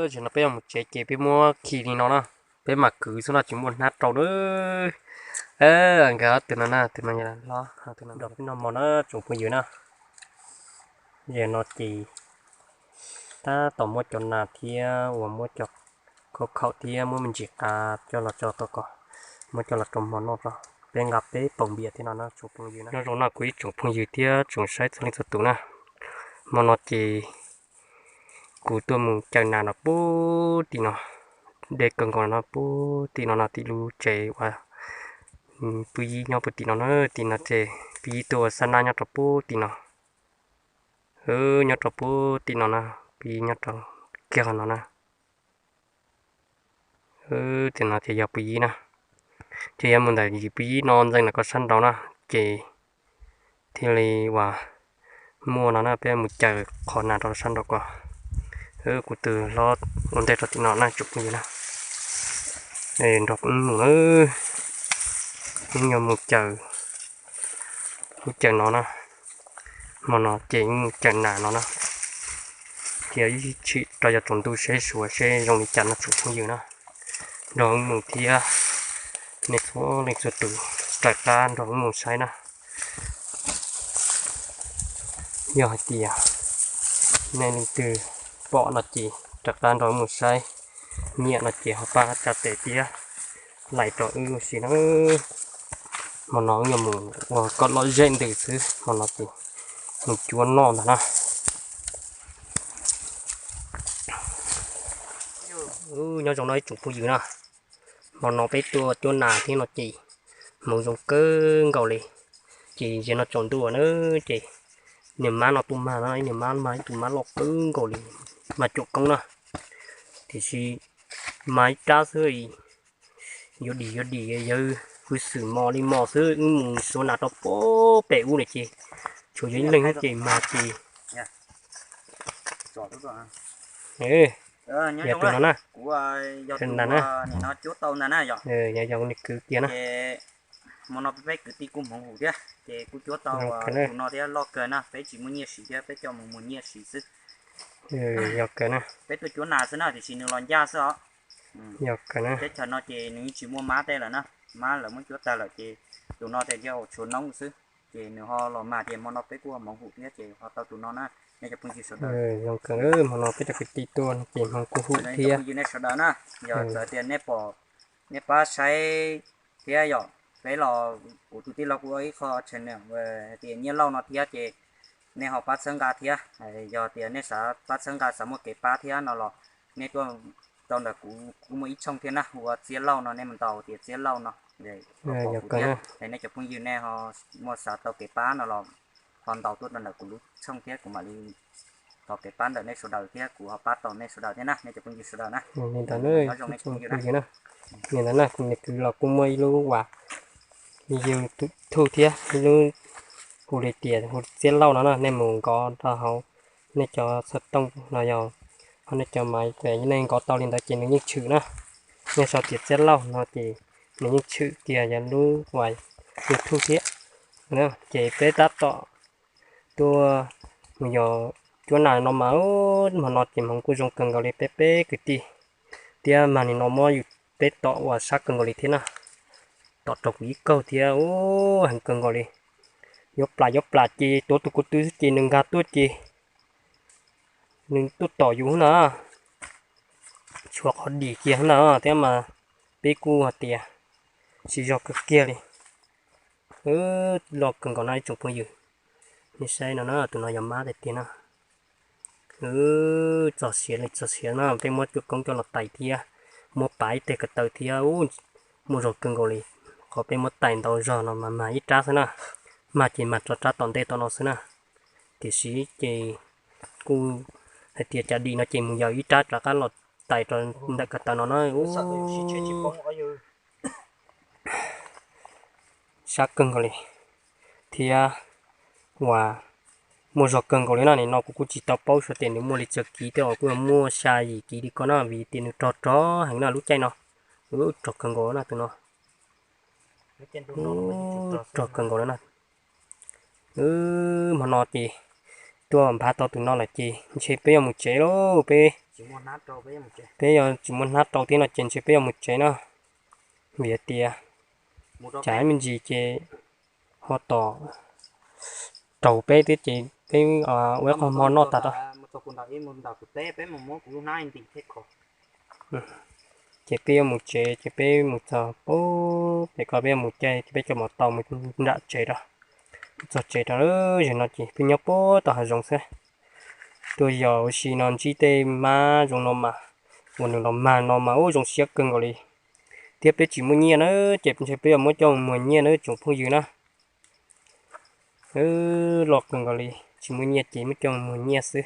Tam sim no peb yuav mus tsev ces peb muab khi li no na, peb mam kwv xwb no tsis muaj hnab rau na. Nkawd ob tug no na, tus no hlob, tus no nrog peb noj mov na tsoom phooj ywg na. Yog no ces tab tom muab cov nas thiab uas muab cov khaub khaum thiab muab me ntsis qa coj los tso tau kom muab coj los rau hmo noj tso. Peb nqa peb paus npias thiab no na tsoom phooj ywg na. Nyob zoo no kuv ib tsoom phooj ywg thiab tsoom saib txhua leej txhua tus na. Hmo no ces kuv tuaj mus caws nas no puag tim no, deb kawg nkaus no puag tim no no tim lub tsev uas pw yib nyob puag tim no na. Tim no ces pw yib tuaj ua xab nab nyob rau puag tim no. Nyob rau puag tim no na, pw yib nyob rau kiag qhov no na. Tim no ces yog pw yib na, ces yog mus ntawm yim pw yib no ntxees ntawm ko sab nraud na, ces thiaj li uas muaj no na. Peb mus caws qhov nas rau sab nraud ko. Kuv tus hlob ua ntej rau tim no na tsoom phooj ywg na. Nrog wb mus na, wb yuav mus caws, wb caws no na. Hmo no ces wb mus caws nas no na. Ces ib chim rau yav tsaus ntuj seb suav seb zoo li cas no tsoom phooj ywg na. Nrog wb mus thiab, nej txhua leej txhua tus raws qab nrog wb mus saib na. Yog hais tias nej leej twg pom no ces raws qab nrog wb mus saib, nyiam no ces ho pab tsa tes thiab like rau wb ua si na. Hmo no wb yuav mus ua kom lom zem ntws xwb, hmo no ces mus cuab noj ntag na. Nyob zoo no ib tsoom phooj ywg na, hmo no peb tuaj cuab nas thiab no ces hmoov zoo kawg nkaus li. Ces zaum no tsaus ntuj na, ces niag mab no tuaj mag no, niag mab mag ib tug mab loj kawg nkaus li, mag cuam koob na. Tiam sis mag ib rab xwb, yuav dim yuav dim yawg hwj xwm mos li mos xwb, wb mus xuav nas rau pem ub lawm ces tshuav yog ib leeg ces mag ces. Yog tus no na, tus ntag na, yog yog nws kwv kiag na. Hmo no peb kwv tij kuj hmoov hum thiab ces kuj cuab tau tus no thiab, loj kawg na, peb tsis muaj nyiaj siv thiab, peb coj mus muag nyiaj siv xwb. Yog kawg na, peb tuaj cuab nas xwb na, tiam sis nws los ncaj xwb os. Yog kawg na, teb chaws no ces nws yeej tsis muaj mab tej lawm na, mab lawv muab cuab tag lawm ces tus no ces yog tshuav noob xwb. Ces nws ho los mag ces hmo no peb kuj hmoov hum thiab ces ho tau tus no na, nej cov phooj ywg sawv daws. Zoo kawg, hmo no peb cov kwv tij tuaj ces hmoov kuj hum thiab. Nej sawv daws na, yog txawm tias nej pom, nej pab saib thiab yom, peb los kuv tus tij laug kuj ua ib qho channel hais tias Nyiaj Lauj no thiab ces nej ho pab txhawb nqa thiab. Yog tias nej xav pab txhawb nqa, xav muaj kev pab thiab no los nej tuaj rau ntawm kuv, kuv muaj ib tshooj thiab na, hu ua Txiab Lauj no, nej mus ntaus tias Txiab Lauj no, thiab nej cov phooj ywg nej ho muaj xav tau kev pab no los ho ntaus tuaj rau ntawm kuv lub tshooj thiab kuv mam li thov kev pab ntawm nej sawv daws thiab kuv ho pab tau nej sawv daws thiab na, nej cov phooj ywg sawv daws na. Li ntawd na, ib tsoom phooj ywg na, li ntawd na, kuv niag kwv los kuj muaj ib lub uas YouTube thiab, ib lub hu li tias hu Txiab Lauj no na, nej mus nkov rau hauv nej cov xov tooj no yog, ho nej cov maiv ces nej nkov tau li ntawd ces nws yeej tshwm na. Nej sau tias Txiab Lauj no ces nws yeej tshwm kiag yog lub uas YouTube thiab. Ces peb tab tom tuaj mus yos cuab nas no mas, hmo no ces hmoov kuj zoo kawg nkaus li peb peb kwv tij, thiab mag nim no muab yus peb tom uas sab kawg nkaus li thiab na. Tom rau kuv ib kaug thiab, heev kawg nkaus li. Yuav plam yuav plam ces tuav tus ko tw xwb ces nws nkag tuaj ces nws tuaj tom yus na, tshuav qhov dim kiag na, thiab mas peb kuj hais tias siv zog kawg kiag li. Loj kawg nkaus no ib tsoom phooj ywg, nej saib no na, tus no yog mab tiag tiag na. Txog siav li txog siav na, peb muab cuam koob coj los tais thiab, muab pav ib teg ko taw thiab, muaj zog kawg nkaus li. Qhov peb muab tais ntau zog no mas mag ib rab xwb na, mag ces mag tso rab tom ntej tom no xwb na. Tiam sis ces kuj hais tias cas dim no ces mus yos ib rab rov qab los tais rau ntawm ko taw no na. Sab kawg nkaus li, thiab uas muaj zog kawg nkaus li na. Nim no kuv kuj tsis tau paub xyov tias nws muaj li txog kiv thiab, kuj muaj xya yim kiv li ko na, vim tias nws rog rog heev na lub caij no. Rog kawg nkaus na tus no, rog kawg nkaus li na. Hmo no ces tuaj npaj tau tus no lawm ces ntshe peb yuav mus tsev lauj, peb Peb yog tsis muaj hnab rau thiab no ces ntshe peb yuav mus tsev na, vim hais tias tsam ib me ntsis ces ho tom raug peb thiab ces peb ua ib qho hmo noj tag rau. Ces peb yuav mus tsev ces peb mus txog pub pem ko peb yuav mus caij ces peb coj mov tau mus nram tsev rau. Txog tsev rau, zaum no ces peb nyob puag tom hav zoov xwb. Tuaj yos ua si no ntsib tej mab zoo no mas, uas nws los mag no mas ub zoo siab kawg nkaus li. Thiab peb tsis muaj nyiaj na, ces ntshe peb yuav muab coj mus muag nyiaj na tsoom phooj ywg na. Loj kawg nkaus li, tsis muaj nyiaj ces muab coj mus muag nyiaj xwb.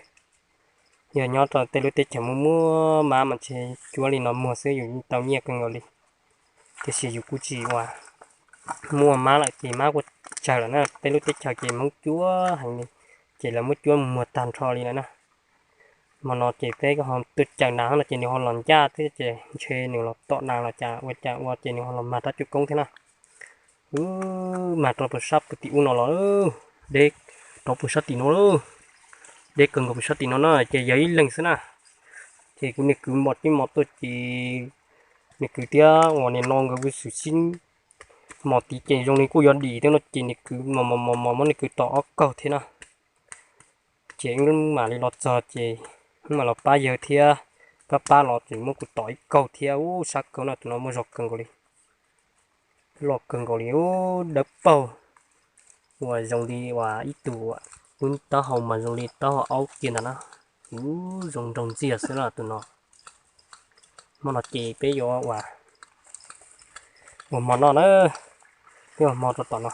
Yog nyob rau tej lub teb chaws muaj muaj mab mas ntshe cuab li no muag xwb yus tau nyiaj kawg nkaus li. Tiam sis yus kuj tsis ua, muaj mab lawm ces mab kuj tsawg lawm na, peb lub teb chaws ces Hmoob cuab heev li, ces lawv muab cuab mus muag tag nrho li lawm na. Hmo no ces peb ho tuaj caws nas no ces nws ho los ncaj thiab ces ntshe nws los tom nas los cas ua cas ua ces nws ho los mag rab cuab koob thiab na. Mag rau pus sab puag tim ub no los, deb rau pus sab tim no lauj, deb kawg nkaus pus sab tim no na ces yog ib leeg xwb na. Ces kuv niag kwv mos tib mos tuaj ces niag kwv thiab uas nim no nkawd kuj xwm sib mos tid ces zoo li kuj yuav dim thiab no ces niag kwv mos mos mos mos muab niag kwv tom ob kaug thiab na. Ces wb mam li los txog ces wb mam los pab yawg thiab, pab pab los tseem muab kuv tom ib kaug thiab ub sab kaug no tus no muaj zog kawg nkaus li. Loj kawg nkaus li ub dawb paug, uas zoo li uas ib tug ub taub hau mas zoo li taub hau aub kiag ntawd na. Ub zoo nraug ntxiag xwb na tus no. Hmo no ces peb yuav ua, ua hmo noj na, peb ua hmo rau tom no.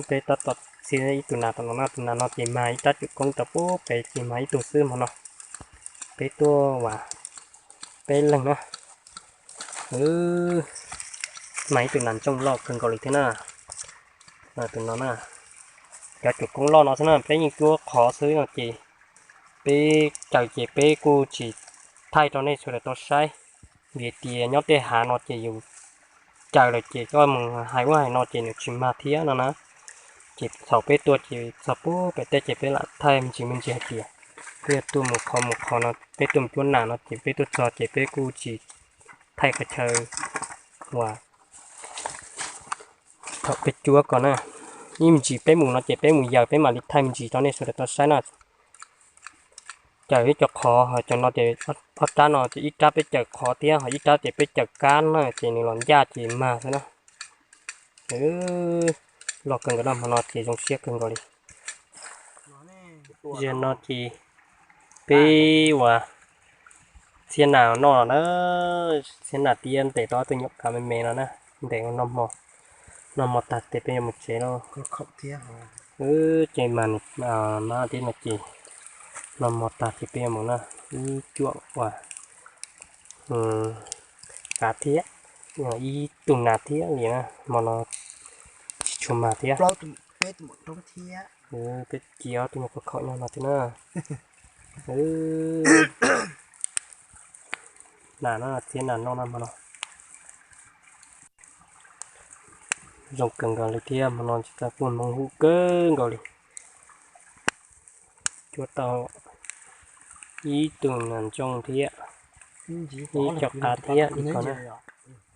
Peb tab tom txhiab ib tug nas tom no na, tus nas no ces mag ib rab cuam koob rau pub pem ces mag ib tug xwb hmo no. Peb tuaj ua peb leeg na. Mag ib tug nas ntsooj loj kawg nkaus li thiab na. Tus no na, cov cuam koob loj no xwb na peb yeej cuab qhov xwb no ces peb caws ces peb kuj tsis thaij rau nej sawv daws tau saib. Vim tias nyob tej hav no ces yus caws lawm ces koj mus hais ub hais no ces nws tsis mag thiab no na. Ces thaum peb tuaj ces txog pub pem tej ces peb lam thaij me ntsis me ntsis hais tias peb yuav tuaj mus qhov mus qhov no peb tuaj mus cuab nas no ces peb tuaj txog ces peb kuj tsis thaij qhov chaw uas thaum peb cuab ko na. Ib me ntsis peb mus no ces peb mus yaws peb mam li thaij me ntsis rau nej sawv daws tau saib na. Caws ib co qhov ho cov no ces ob rab no ces ib rab peb caws qhov thiab ho ib rab ces peb caws kab na ces nws los ncaj ces mag xwb na. Loj kawg nkaus no hmo no ces zoo siab kawg nkaus li. Zaum no ces peb ua txhiab nas noj na, txhiab nas thiab ntes tau ob tug nyuam kav me me no na, ntes noj hmo, noj hmo tag ces peb yuav mus tsev lauj. Ces mas mas thiab no ces noj hmo tag ces peb yuav mus na, ib cuam ua kav thiab, ib tug nas thiab li na, hmo no tsis tshua mag thiab. Peb cia ob tug nyuag khaub khaum nyob no thiab na. Nas no txhiab nas noj na hmo no. Zoo kawg nkaus li thiab hmo no tsis tau kuj hmoov huv kawg nkaus li. Cuab tau ib tug nas ntsooj thiab ib co qav thiab li ko na.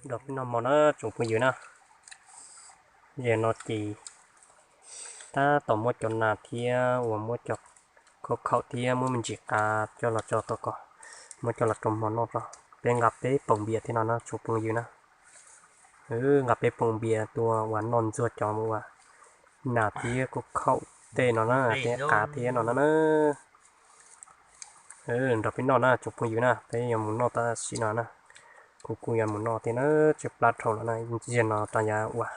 Nrog peb noj hmo na tsoom phooj ywg na. Zaum no ces tab tom muab cov nas thiab uas muab cov khaub khaum thiab muab me ntsis qav coj los tso tau kom muab coj los rau hmo noj tso. Peb nqa peb poom npias thiab no na tsoom phooj ywg na. Nqa peb poom npias tuaj uas noj ntxuag cov uas nas thiab khaub khaum tej no na, thiab qav thiab no na. Nrog peb noj na tsoom phooj ywg na, peb yuav mus noj tam sim no na. Kuv kuj yuav mus noj thiab na, tshaib plab dhau lawm na, zaum no tas yav uas,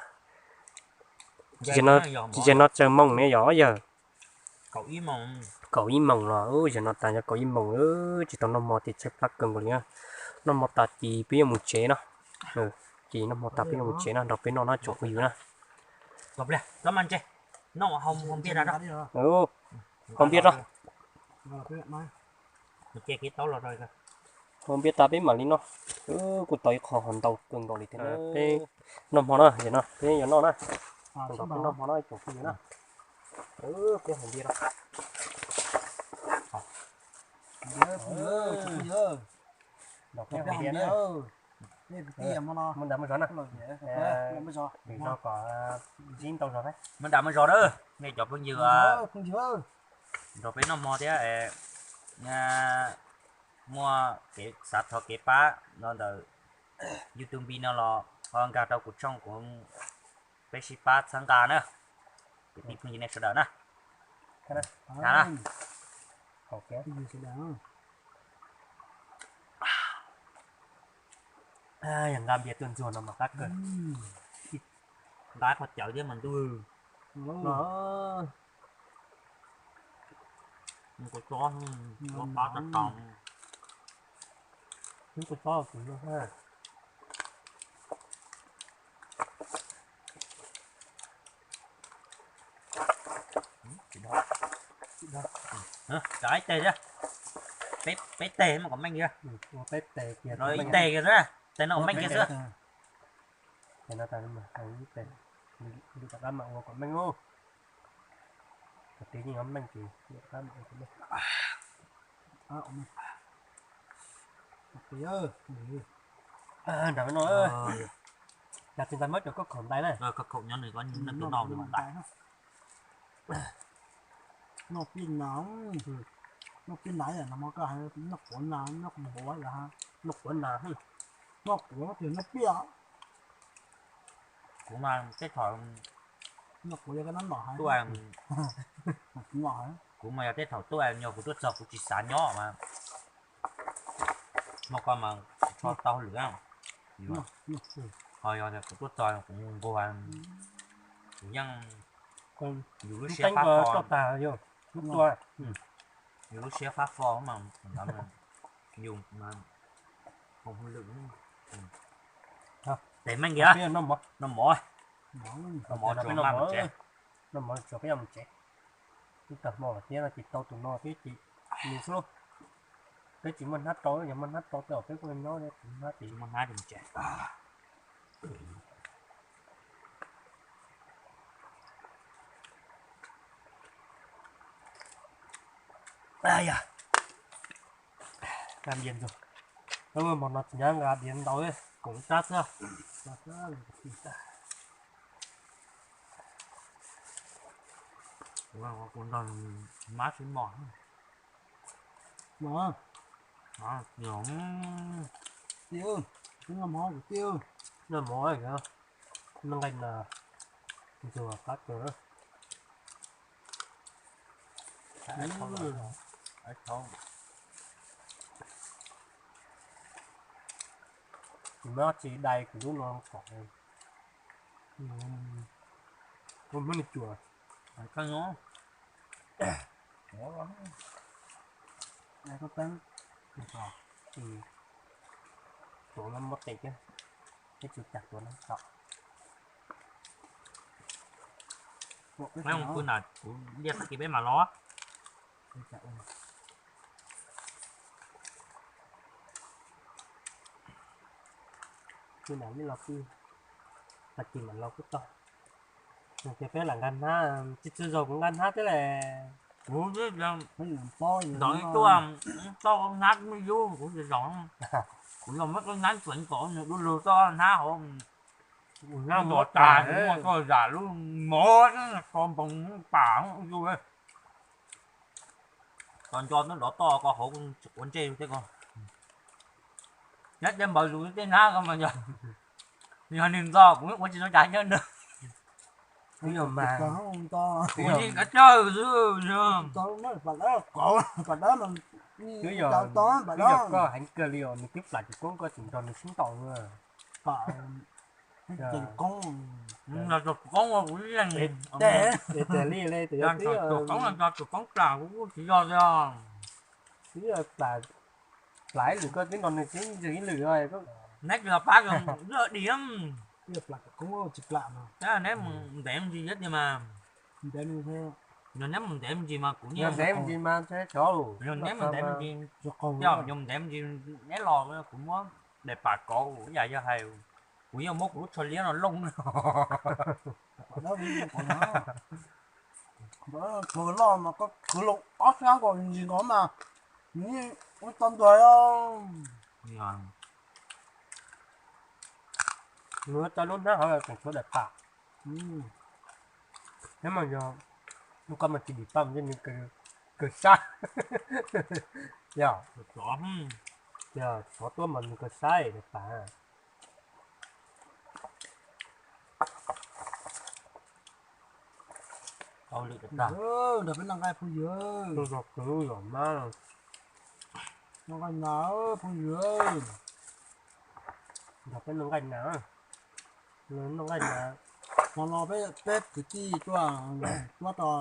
zaum no tsaws moos ne yog yawg? Kaum ib moos los, zaum no tas yav kaum ib moos, tsis tau noj hmo ces tshaib plab kawg nkaus li na. Noj hmo tas ces peb yuav mus tsev no. Ces noj hmo tas peb yuav mus tsev no, nrog peb noj na tsoom phooj ywg na. Haus npias tso. Haus npias tas peb mam li noj. Kuj tau ib qho hov ntau kawg nkaus li thiab na. Peb noj hmo na, zaum no peb yuav noj na. Nrog peb noj hmo na tsoom phooj ywg na. Peb haus npias no. Phooj ywg, phooj ywg, muaj ntas muaj zog na, muaj zog kom ntsib ntau zog na. Muaj ntas muaj zog na, nej cov phooj ywg, nrog peb noj hmo thiab, muaj kev xav thov kev pab no ntawm YouTube no los ho nkag rau kuv tshooj kuv, peb sib pab txhawb nqa na, kwv tij phooj ywg nej sawv daws na. Yog nqa npias tuaj ntxuag no mas qab kawg. Nqa qhov cawv thiab mas ntuj. Kua txob, kua txob tau tau. Kua txob kuv no ha. Tsa ib teg thiab. Peb teg mas kom meej kiag. Ib teg kiag xwb, teg no kom meej kiag xwb. Tes no tas, ib tes, lwm tom qab mam ua kom meej ub. Kom tib yeej meej ces lwm tom qab mam ua kom meej. Nram no, cas tsis ntais muab cov koj khaum ntais na. Koj khaum nyob nws ko nws tus no ntais. Noj pij nas, noj pij nas no mas koj hais noj quav nas, noj quav nas, noj quav tias noj pij. Kuv mas tej thaum, kuv mas yog tej thaum tuaj nyuag kuv tuaj txog kuv tsis xav nyob mas, noj koj mas tsis tshua tau hauj lwm. Ho yog tias kuv tuaj txog kuv nquag, kuv yeej, yus lub siab fab fo, yus lub siab fab fo mas, yus mas hauj lwm. Tes meej kiag, noj mov, noj mov, noj mov tsuas maj mus tsev. Noj mov tsuas peb mus tsev. Ib tag hmo thiab no ces tau tus no thiab ces nws xwb. Peb tsis muaj hnab rau, yog muaj hnab rau tej zaum peb kuj nyob, tsis muaj hnab ces muaj hnab ces mus tsev. Nqa diav ntxuag, hmo no tsis nyob nqa diav ntau, koom tsab xwb. Kuv nrog mab sib mos. Tij, noj mov kuv tij. Noj mov, noj nqaij nas ntxuag qab kawg. Kuv muab tsis dai kuv lub no kom, kuv muab nws cuam. Tuav no muab tes thiab, peb tsis cas tuav no tso. Peb mus pw na, kuv liaj tag kis peb mam los. Pw na, los pw, tag kis mam los kuj tau. Ces peb lam nqa hnab, tsis txhua zaus kuv nqa hnab thiab les. Kuv ntawd tuaj, tau hnab me yub kuv tsis zaum. Kuv yog muab koj hnab txeev kom nws du lug txoj hnab hauv. Hnab npog tas, kuv muaj txoj zam lub mov, tso npoo pam yub. Tso nco hnub dov toj ko hauv tsis quav ntsej thiab ko. Nyob tej npaws zus tej hnab ko mas yog, yog nws ntxo kuv ua tsis tau cas nyob nws. Kuv yeej kav tsawj xwb. Twb yog koj heev kawg li os, nws twb plam tsis koob koj tseem nrog nws sib ntaus. Tus koob, tus koob plam kuv kuj tsis yog li os. Twb plam, plam ib lwm koj twb nrog nws sib ntseeg ib lwm. Neb tsis los pab, dim. Neb mus ntev me ntsis thiab tiag mas. Yog neb mus ntev me ntsis mas kuv, yog neb mus ntev me ntsis, yog neb mus ntev me ntsis neb los kuv muab daim pam kauv ib yam yog hais, kuv yeej muab kuv lub tsho liab no looj. Loj mas koj khwv los ob sab nkaus ntsis nkaus mas. Ub, tau ntuag os. Nws tau lub hnab hauv tseem tshuav daim pam. Thiab mas yog lub koj mas tsis dim paj mas nws kawg sab. Yog, yog tsov tuaj mas nws kawg sab daim pam. Nrog peb noj nqaij phooj ywg. Tus zog kwv zog mab, noj nqaij nas phooj ywg. Nrog peb noj nqaij nas, noj nqaij nas. Hmo no peb kwv tij tuaj, tuaj tau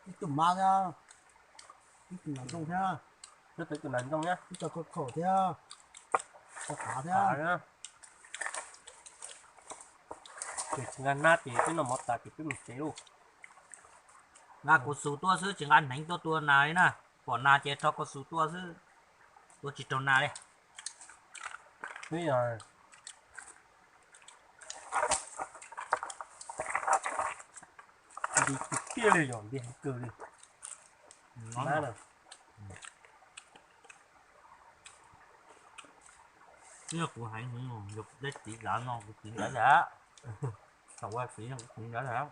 ib tug mab thiab, ib tug nas ntoo thiab, ib tug nas ntoo thiab, ib tug khaum thiab, tau qav thiab. Ces tsis nqa hnab ces peb noj mov tas ces peb mus tsev lauj. Nqa kuv xus tuaj xwb tsis nqa hneev tuaj tua nas li na. Pom nas ces rho kuv xus tuaj xwb, tua tsis raug nas li. Nti tiag li yog nti heev kawg li. Yog kuv heev, yog kuv tej txiv dav no kuv txiv dav dav, tau ua txiv no kuv txiv dav dav,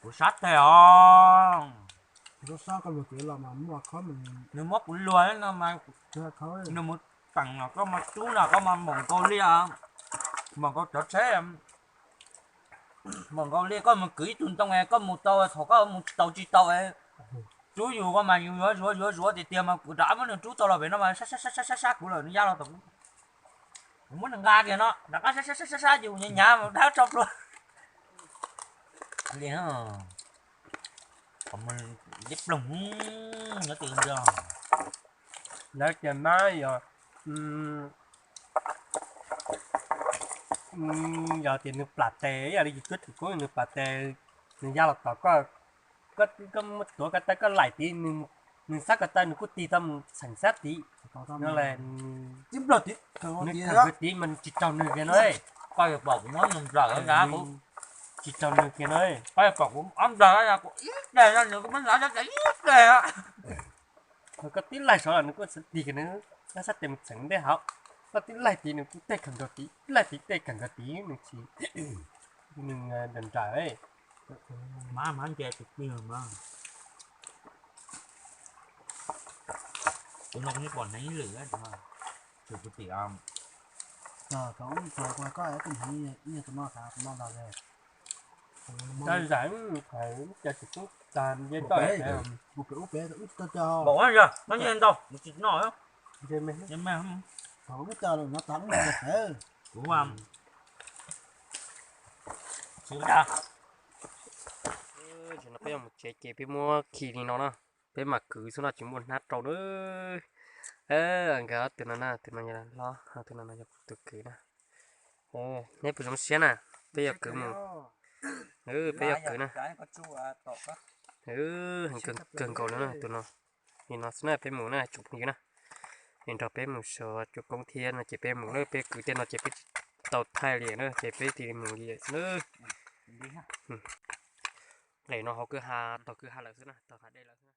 kuv sab teg os. Nws muab kuv luag no mas, nws mus teem no koj mas rub no koj mas npaum nkaus li, npaum nkaus cov tsheb, npaum nkaus li koj mus kwv ib tug ntoo koj mus tau thaum koj mus tau tsis tau, rub yus koj mas yus yuav zuav yuav zuav tiag tiag mas kuv rov muab nws rub tau los pem no mas sab sab sab sab kuv lawm nws ya los tom kuv. Kuv muab nws nqa kiag no rov qab sab sab sab sab ces kuv nyav nyav mas dab tso plua li. Qhov muag liab ploog nyob twg nrog. Lawv tias mab yog, yog tias nws plam tes ib yam li yus cuab tsis kub nws plam tes, nws ya los tom koj, koj muab tuav ko taw koj laim tid, nws xab ko taw nws kuj tig tau mus txheem xab tid. No las, nws khaws tid mas tsis raug nws kiag no. Koj yuav pom kuv muab nws nplawm, tsis raug nws kiag no. Koj yuav pom kuv ob nplawg kuv ib tes no nws kuj muab nws ob tes ib tes. Koj tib laig saud los nws kuj tig kiag nws, nws xab tes mus txheem ntej hauv. Koj tib laig tid nws kuj tej khaws nkaus tid, tib laig tid tej khaws nkaus tid, nws tsis, nws nrawm nrawm. Mab mas nce tus plig mas. Tus no kuv yeej pom hneev ib lwm, tus no, tus kwv tij, koj tus hneev ib yog tus no xav tus no ntag. Tab zam, cas tsis pub tag nce toj, mus pem ub pem ub toj toj. Npaum yog koj nce ntau mus tsis noj. Nce me, ub toj no tas ub toj pem. Kuv, no peb yuav mus tsev ces peb muab khi li no na. Peb mam kwv xwb no tsis muaj hnab rau na. Nkawd ob tug no na, tus no yog hlob, tus no no yog kuv tus kwv na. Neb puas zoo siab na? Peb yuav kwv mus, peb yuav kwv na. Kawg nkaus li na tus no. Li no xwb na peb mus na tsoom phooj ywg na. Es nrog peb mus xyuas cuab koob thiab no ces peb mus na, peb kwv tej no ces peb tsis tau thaij li na ces peb cia li mus li xwb na. Daim no hauv kwj ha, tog kwj ha lawm xwb na, tog hav dej lawm xwb na.